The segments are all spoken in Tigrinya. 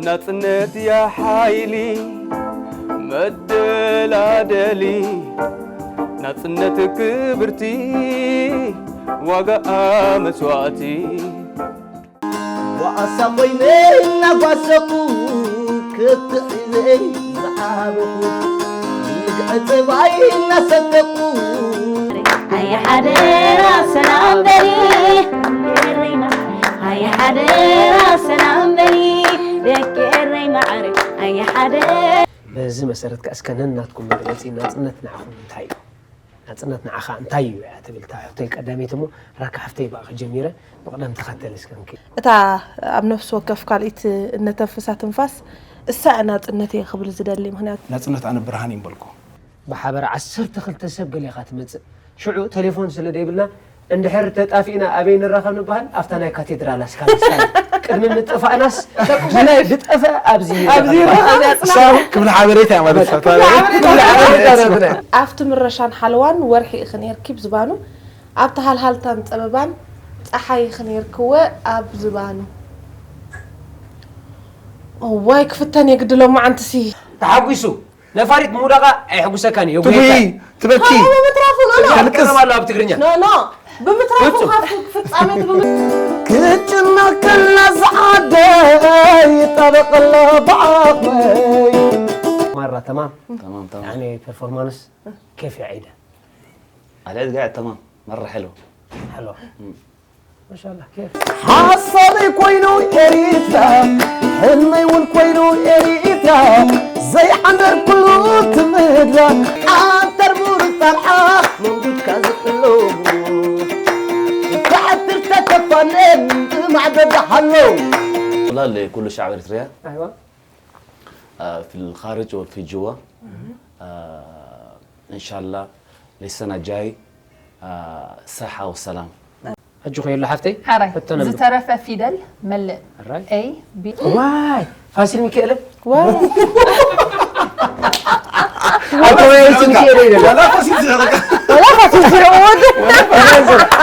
ናጽነት እያ ሓይሊ መደላደሊ፣ ናጽነት ክብርቲ ዋጋኣ መስዋእቲ። ጓሳ ኮይነ እናጓሰኹ ክትዒዘይ ዝዓበኹ ንግዕጽባይ እናሰተኹ ኣየ ሓደራ ሰላም በሊ ኣየ ሓደራ ሰላም በሊ ደቂ ኤረይ ማዕረ ኣየ ሓደ በዚ መሰረት ከኣ እስከ ነናትኩም መግለጺ ናጽነት ንዓኹም እንታይ እዩ? ናጽነት ንዓኻ እንታይ እዩ እያ ትብል እታ ሕቶይ ቀዳመይቲ እሞ ራካ ሓፍተይ ብኣኺ ጀሚረ ብቕደም ተኸተል እስከ ንኪድ። እታ ኣብ ነፍሲ ወከፍ ካልኢት እነተንፍሳ ትንፋስ እሳ እያ ናጽነተይ ክብል ዝደሊ ምኽንያቱ ናጽነት ኣነ ብርሃን እየ ምበልኩ። ብሓበር ዓሰርተ ክልተ ሰብ ገሊኻ ትመጽእ ሽዑ ቴሌፎን ስለ ደይብልና እንድሕር ተጣፊእና ኣበይ ንራኸብ ንበሃል ኣብታ ናይ ካቴድራል ኣስካል ኣስካል ቅድሚ ምጥፋእናስ ብናይ ዝጠፈ ኣብዚ ኣብዚ ይረኸብ። እሳ ክብል ሓበሬታ እያ ማለት እያ። ክብል ሓበሬታ ናትና። ኣብቲ ምረሻን ሓለዋን ወርሒ ኢኺ ነይርኪ ብዝባኑ ኣብቲ ሃልሃልታን ጸበባን ጸሓይ ኢኺ ነይርክወ ኣብ ዝባኑ እዋይ ክፍተን የግዲ ሎማዓንትሲ ተሓጒሱ ነፋሪት ምውዳቓ ኣይሕጉሰካን እዩ። ትጉሂ ትበኪ ከምኡ ብምትራፉ ኖ ኖ ተልቅስ ተረማሉ ኣብ ትግርኛ ኖ ኖ ብምትራፉ ካብ ፍጻሜ ትብሉ ክጭነቅ ከላ ዝዓደይ ይጣበቀላ ብዓቕመይ ማራ ተማም تمام تمام ያኒ ፐርፎርማንስ ኬፍ እዩ ዒደ على القاعد تمام مرة حلو ሓሎ ማሻላ ኬፍ ሓሳበይ ኮይኑ ኤሪትራ ሕልመይ እውን ኮይኑ ኤሪትራ ዘይሓንደር ኩሉ ትምህድራ ዓተር ሙሩፅ ጣብዓ መንጉድካ ዝቅሎ ተሕትር ተተፋነን ማዕበዳ ሃሎ والله لكل شعب اريتريا ኣይዋ آه، في الخارج وفي جوا آه، ان شاء الله للسنه الجاي آه، صحه وسلام ሕጂ ኮይሎ ሓፍተይ ሓራይ ሕቶ ነምልጥ ዝተረፈ ፊደል መልእ ራይ A B ዋይ ፋሲል ሚካኤል ዋው ኣቶ ፋሲል ሚካኤል ይደለ ዋላ ፋሲል ዝሕቕካ ወላ ፋሲል ስርዑ ወዲ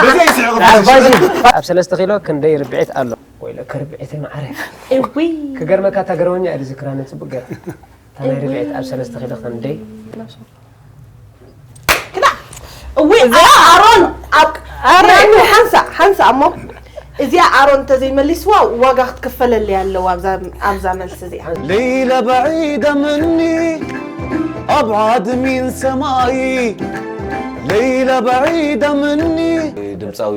በዚ ይስሕቕ ፋሲል ኣብ ሰለስተ ኪሎ ክንደይ ርብዒት ኣሎ ወይለ ከርብዒት ማዕረ እውይ ክገርመካ እታ ገረመኛ እየ ዝክራ ነጽቡቅ ገር እታ ናይ ርብዒት ኣብ ሰለስተ ኪሎ ክንደይ ክላ እውይ ኣሮን ኣብ ኣሮን ሓንሳ ሓንሳ እሞ እዚኣ ኣሮን እንተዘይመሊስዋ ዋጋ ክትክፈለለይ ኣለዋ ኣብዛ- ኣብዛ መልሲ እዚኣ ليلة بعيدة مني أبعد من سماي ليلة بعيدة مني ድምፃዊ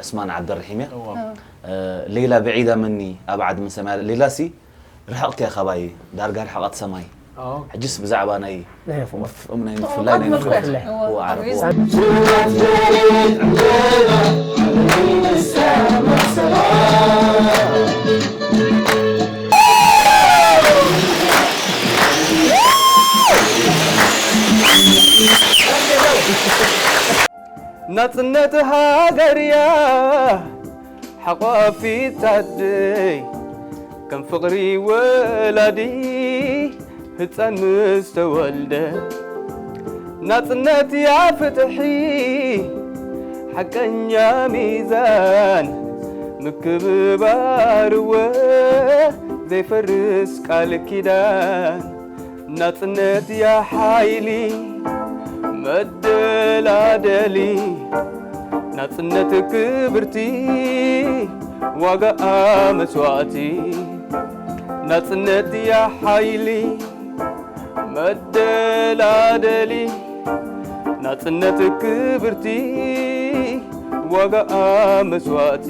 ዕስማን ዓብደርሒም እያ ሌላ ብዒዳ መኒ ኣብዓድ ምን ሰማይ ሌላ ሲ ርሕቕቲ እያ ካባይ ዳርጋ ርሕቐት ሰማይ ሕጅስ ብዛዕባ ናይ ናይ ፍቕሪ ናይ ምፍላይ ናይ ምፍላይ ምፍላይ። ዓረብ ናጽነት ሃገርያ ሓቋፊት ኣደይ ከም ፍቕሪ ወላዲ ህፃን ምስ ተወልደ ናጽነት ያ ፍትሒ ሓቀኛ ሚዛን ምክብባርወ ዘይፈርስ ቃል ኪዳን ናጽነት ያ ሓይሊ መደላደሊ ናጽነት ክብርቲ ዋጋኣ መስዋእቲ ናጽነት ያ ሓይሊ መደላደሊ ናጽነት ክብርቲ ዋጋኣ መስዋእቲ